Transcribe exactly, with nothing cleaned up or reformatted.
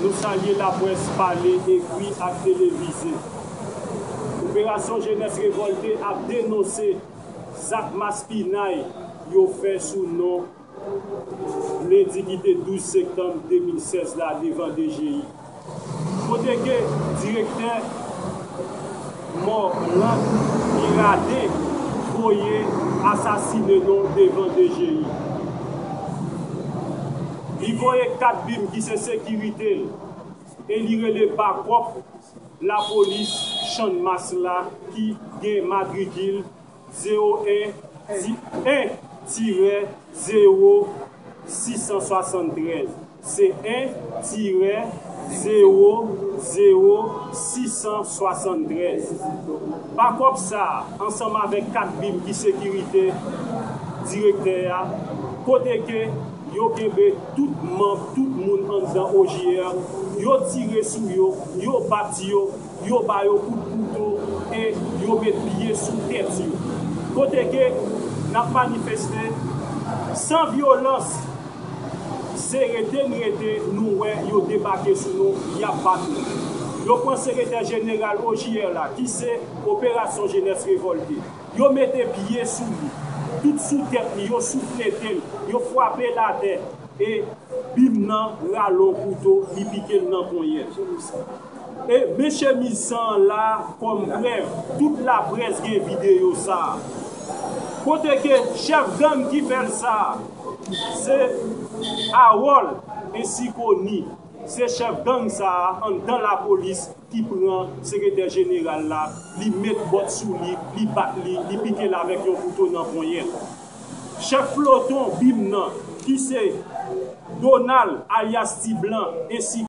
Nou salye laprès pale, ekri ak televize. Operasyon Jenès Revòlte ap denonse zak maspinay yo fè sou non lendi ki te douz septanm de mil sèz la devan D G I. Kote ke direktè Morland Miradin voye asasinen non devan D G I. Li voye kat bim ki se sekirite l e li rele bakòp lapolis Channmas la ki gen matrikil zewo en ti-, en tirè zewo sis san swasanntrèz. Se en tirè zewo zewo sis san swasanntrèz. Bakòp sa a, ansanm avèk kat bim ki sekirite direktè a, kote ke yo kenbe tout manm, tout moun anndan O J R, yo tire sou yo, yo bat yo, yo ba yo kout kouto e yo met pye sou tèt yo. Kote ke n ap manifeste san vyolans, se rete n rete, nou wè yo debake sou nou, y ap bat nou. Yo pran sekretè jeneral O J R la, ki se Operasyon Jenès Revòlte. Yo mete pye sou li, tout sou tèt li, yo souflete l, yo frape l atè, e bim nan rale yon kouto, li pike l nan ponyèt. E men chemiz san an la kòm prèv, tout laprès gen videyo sa a. Kote ke chèf gang ki fè l sa a, se Harold ensi Koni. Se chèf gang sa a anndan lapolis ki pran sekretè jeneral la, li met bòt sou li, li bat li, li pike l avèk yon kouto nan ponyèt. Chèf ploton bim nan, ki se Donald alyas Ti Blan, ensi